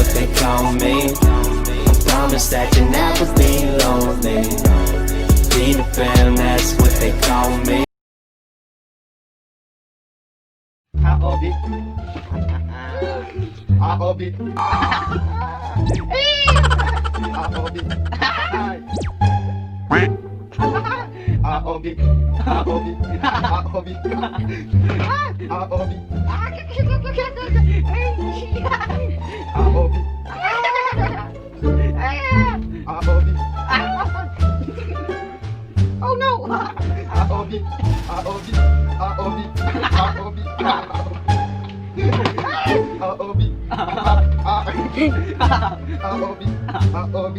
what they call me. I promise that you'll never be lonely. Peter Pan, that's what they call me. A-O-B. A-O-B. A-O-B. A-O-B. A-O-B. A-O-B. A-O-B. A-O-B. A-O-B. Oh no! A-O-B. A-O-B. A-O-B. A-O-B. A-O-B. A-O-B. A-O-B. A-O-B.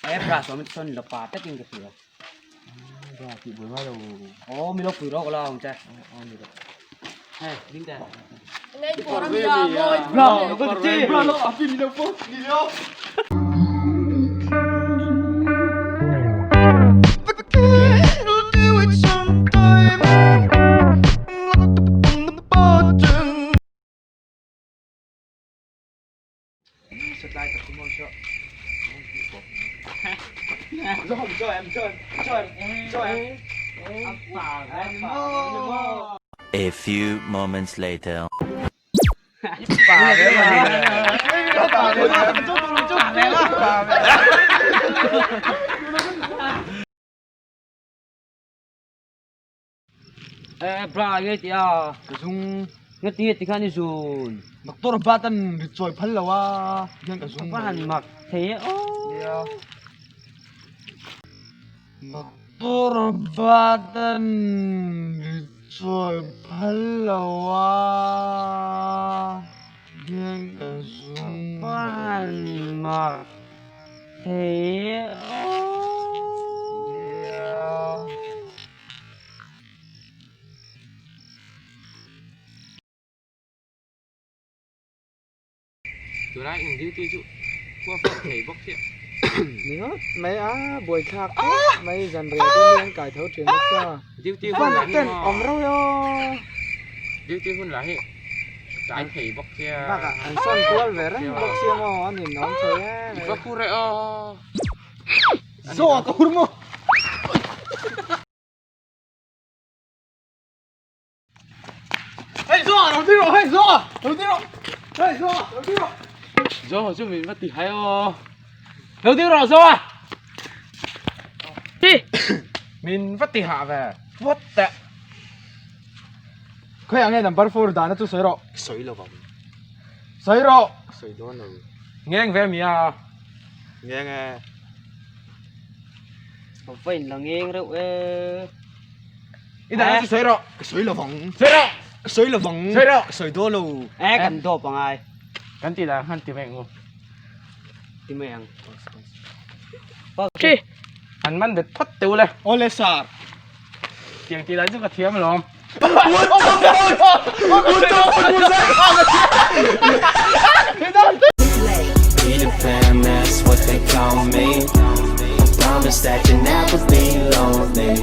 E bra so mi son la pa takin ka hria. Bra ti buai mai lo. Oh mi lo pui ro la ông cha. Hey, ding ta. Bra, lo ko ti. Bra lo api mi lo po. Ni lo. A few moments later. E bra nge ti a. Ka zung. Nge ti ti khan ni zun. Doctor batan ri choi phal lawa. Hian ka zung. Pa han mak the o. Yeah. Doctor batan ri choi phal lawa. Hian ka zung. Pa han mak the o. Yeah. Tunai in duty chu qua phật thầy bốc thiện Mấy á buổi khác mấy dàn rẻ tôi nên cải thấu truyền cho duty hun là tên ông rau yo duty hun là hệ cái thầy bốc thiện bác ạ anh son cuốn về rất bốc xiêm mà anh nhìn nó thế có khu rễ o zo có hur mo Hey zo, đầu tiên rồi, hey zo, đầu tiên rồi, hey zo, đầu tiên rồi. do chứ mình mất thì hay o đầu tiên rồi zo à Đi. mình vắt thì hạ về vắt tệ Khơi anh number 4 đàn nó soi rồi. Soi lo vòng. Soi rồi. Soi đó rồi. nghe anh về mi à Nghe nghe. Không phải là nghe rượu e. ít đã nó soi rồi Soi lo vòng. soi rồi Soi lo vòng. Soi rồi. Soi đó rồi. E cần đồ bằng ai. Kan ti là han ti mẹ ngu Ti mẹ. Đi. hắn man được thoát tiêu lên Ole sar. tiền ti là chứ có thiếm rồi Peter Pan, that's what they call me. I promise that you'll never be lonely.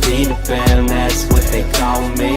Peter Pan, that's what they call me.